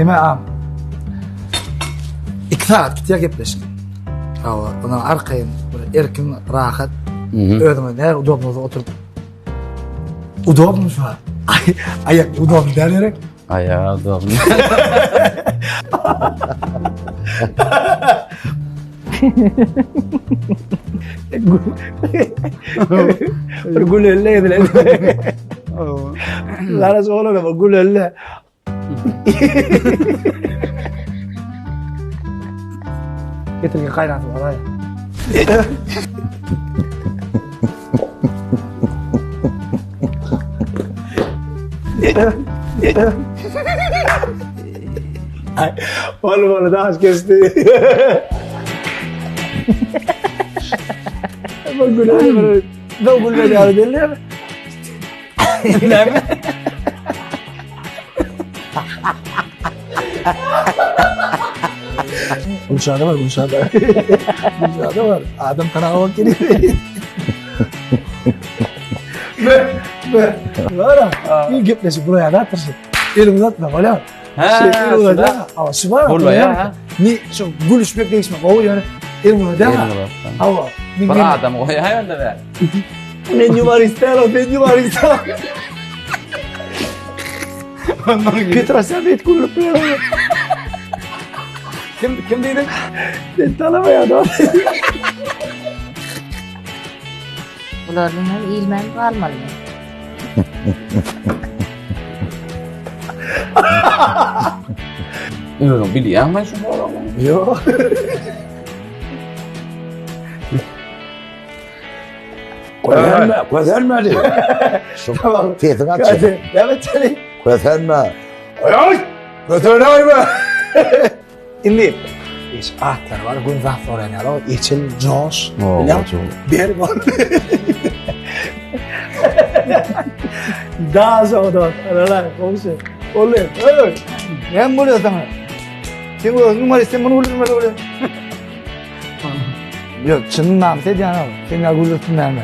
Neme am? 2 saat gitýär gepleşik. Hawa, ondan arkaýyn, bir erkin, rahat. Özüňe näme udobno bolsa oturyp. Udobno şu an. Ay, ayak udobno däl gerek. Aýagy udobno. Bir gülelle edilen. Lara soğlan ama gülelle. Getirgen gaýraty bar aý. Ay, Oğlum oğlum daş kesti. Bu gülme, bu gülme yani belli mi? Näme? Gülşada var, Gülşada. Gülşada var. Adam tanaga bak geliyor. Be, be. Var ha. Bir gepleşip buraya da atırsın. Elimi uzatma, bolýar. He, Şey, şurada. Ama şu var. Bolýar, ha. Ni, şu gülüşmek değişmek, o yani. Elimi uzatma. Elini uzatma. Hawa. Bir adam goýaý onda be. Men yuvarista, men yuvarista. Petrosyan et gülüp Kim kim diýdiň? Ben tanamaýan. Bulardan hem ilmän galmaly. Özüň bilýäňmi şu soragy? Ýok. Kösenme, kösenme diý. Şu sesiň aç. Evet seni. Kösenme. Ay! Kösenme. Indi iş atlar var, gün zat sorayan ýaly, Eçil, Joş, Ber bol. Da soda, ala, komşy. Oly, öý. Näme bolýar sana? Sen özüň var, sen bunu gülürmeli bolýar. Ýok, çyn namys edýän ol. Sen ýa gülürsin näme?